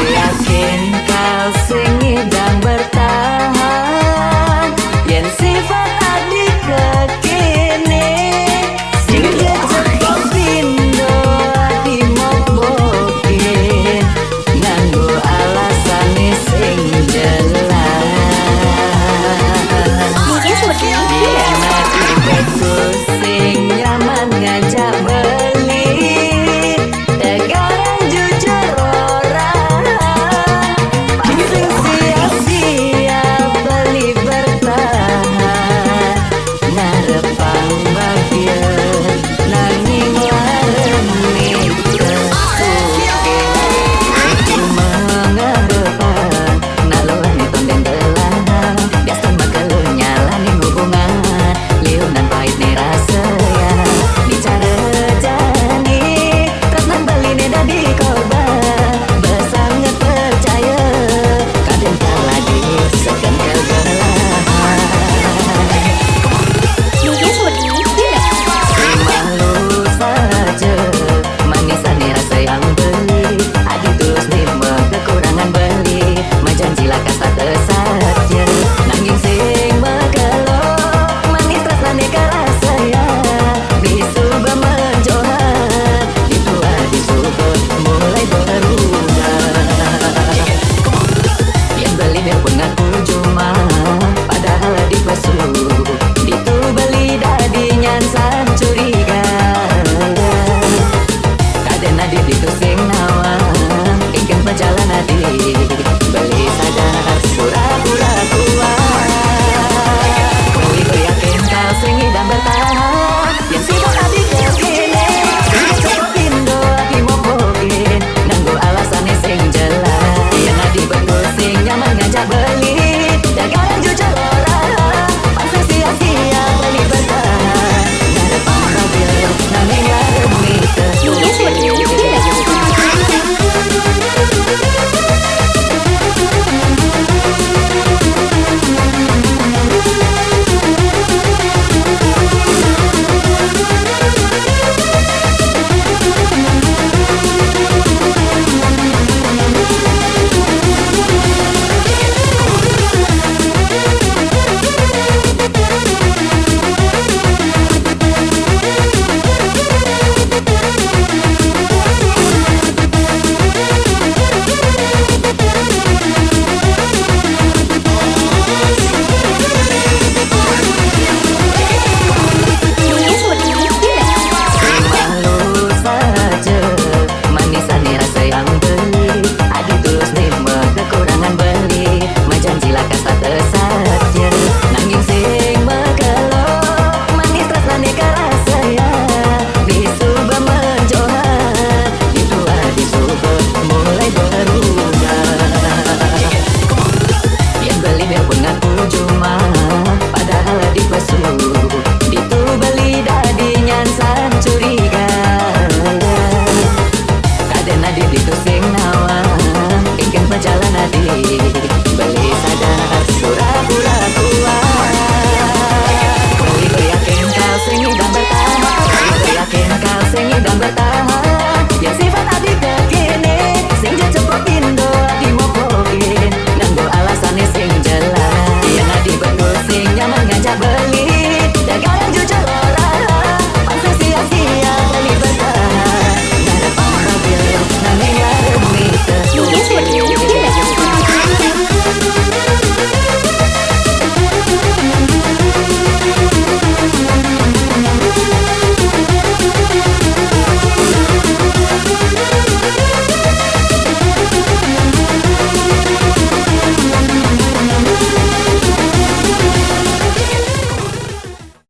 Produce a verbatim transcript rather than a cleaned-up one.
Yakin kau sing ngidang bertahan, yen sifat adik kekene, sing ngejebok pindo adi mobokin, nganggo alasane sing jelas. Yen ati beku sing nyaman ngajak beli, tegarang jujur ora, pancen sia-sia beli bertahan, ngarepang bagian nanging larem ning kesuke. Aku mengarepan nak lolane tonden telah, biasa bakal nyalane hubungan, liunan pahit ne rasa ya. Bicara jani, terus nang beli ne dadi korban, besanget percaya, kadang tak lagi sekentel belahan. Mungkin seperti ini, tidak? Malu saja, manisane rasa yang beli, adi tulus nima kekurangan beli, majanji lakas tak tesaja, nanging sing makelo, manis tresnane karasa ya, bisu bemenjohan, ditua disuka mulai berubah. Yang beli biarpun ngaku cuma, padahal dipesu, ditu beli dadi nyansan curiga. Kadena di ditu sing nawang, ingkang pajalan ati, beli sadar pura-pura kuat. Beli yakin kau sing ngidang bertahan, yen sida ati kekene, sing ngejebok pindo ati mobokin, nganggo alasane sing jelas. Yen ati beku sing nyaman ngajak beli, dagangan jujur ora, pancen sia-sia beli bertahan, ngarepang babil nanging larem ning kesuke. Malu saja, manisane rasa yang beli, adi tulus nima kekurangan beli, majanji lakas tak tesaja, nanging sing makelo, manis tresnane karasa ya, bisu bemenjohan, ditua disuka mulai berubah. Yang beli biarpun ngaku cuma, padahal dipesu, ditu beli dadi nyansan curiga. Kadena di ditu sing nawang, ingkang pajalan ati, beli